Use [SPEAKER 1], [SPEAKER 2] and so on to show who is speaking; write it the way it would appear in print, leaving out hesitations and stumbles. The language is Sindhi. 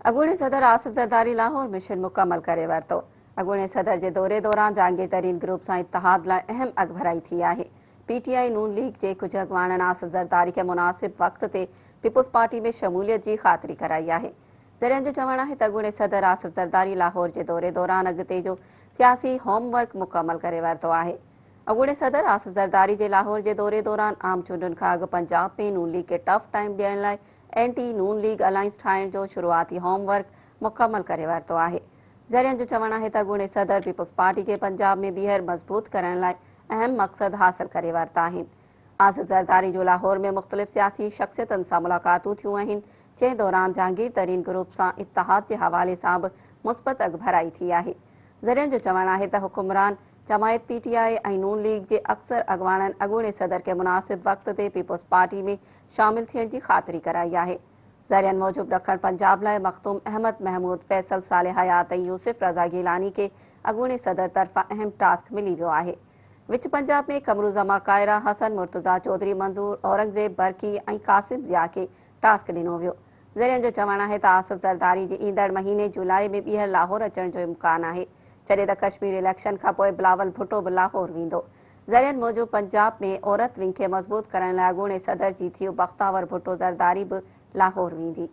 [SPEAKER 1] اڳوڻي صدر آصف زرداري لاهور مشن مڪمل ڪري ورتو. اڳوڻي صدر جي دوري دوران جهانگير ترين گروپ سان اتحاد لاء اهم اڳڀرائي ٿي آهي. پي ٽي آء نون ليگ جي ڪجهه اڳواڻن آصف زرداري کي مناسب وقت تي پيپلز پارٽي ۾ شموليت جي خاطري ڪرائي آهي. ذريعن جو چوڻ آهي ته اڳوڻي صدر آصف زرداري لاهور جي دوري دوران اڳتي جو سياسي هوم ورڪ مڪمل ڪري ورتو آهي. اڳوڻي صدر آصف زرداري جي لاهور جي دوري دوران عام چونڊن کان اڳ پنجاب ۾ نون ليگ کي ٽف ٽائيم ڏيڻ لاء اينٽي نون ليگ الائنس ٺاهڻ جو شروعاتي هوم ورڪ مڪمل ڪري ورتو آهي. ذريعن جو چوڻ آهي ته اڳوڻي صدر پيپلز پارٽي کي پنجاب ۾ ٻيهر مضبوط ڪرڻ لاء اهم مقصد حاصل ڪري ورتا آهن. آصف زرداري جون لاهور ۾ مختلف سياسي شخصيتن سان ملاقاتون ٿيون آهن، جنهن دوران جهانگير ترين گروپ سان اتحاد جي حوالي سان به مثبت اڳڀرائي ٿي آهي. ذريعن جو چوڻ آهي ته حڪمران جماعت پي ٽي آء ۽ نون ليگ جي اڪثر اڳواڻن اڳوڻي صدر کي مناسب وقت تي پيپلز پارٽي ۾ شامل ٿيڻ جي خاطري ڪرائي آهي. ذريعن موجب ڏکڻ پنجاب لاء مخدوم احمد محمود، فيصل صالح حيات ۽ يوسف رضا گيلاني کي اڳوڻي صدر طرفان اهم ٽاسڪ ملي ويو آهي. وچ پنجاب ۾ قمرالزمان ڪائره، حسن مرتضيٰ چوڌري، منظور اورنگزيب برقي ۽ قاسم ضياء کي ٽاسڪ ڏنو ويو. ذريعن جو چوڻ آهي ته آصف زرداري جي ايندڙ مهيني جولاء ۾ ٻيهر لاهور اچڻ جو امڪان آهي، جڏهن ته ڪشمير اليڪشن کانپوء بلاول ڀٽو به لاهور ويندو. ذريعن موجب پنجاب ۾ عورت ونگ کي مضبوط ڪرڻ لاء اڳوڻي صدر جي ڌيء بختاور ڀٽو زرداري به لاهور ويندي.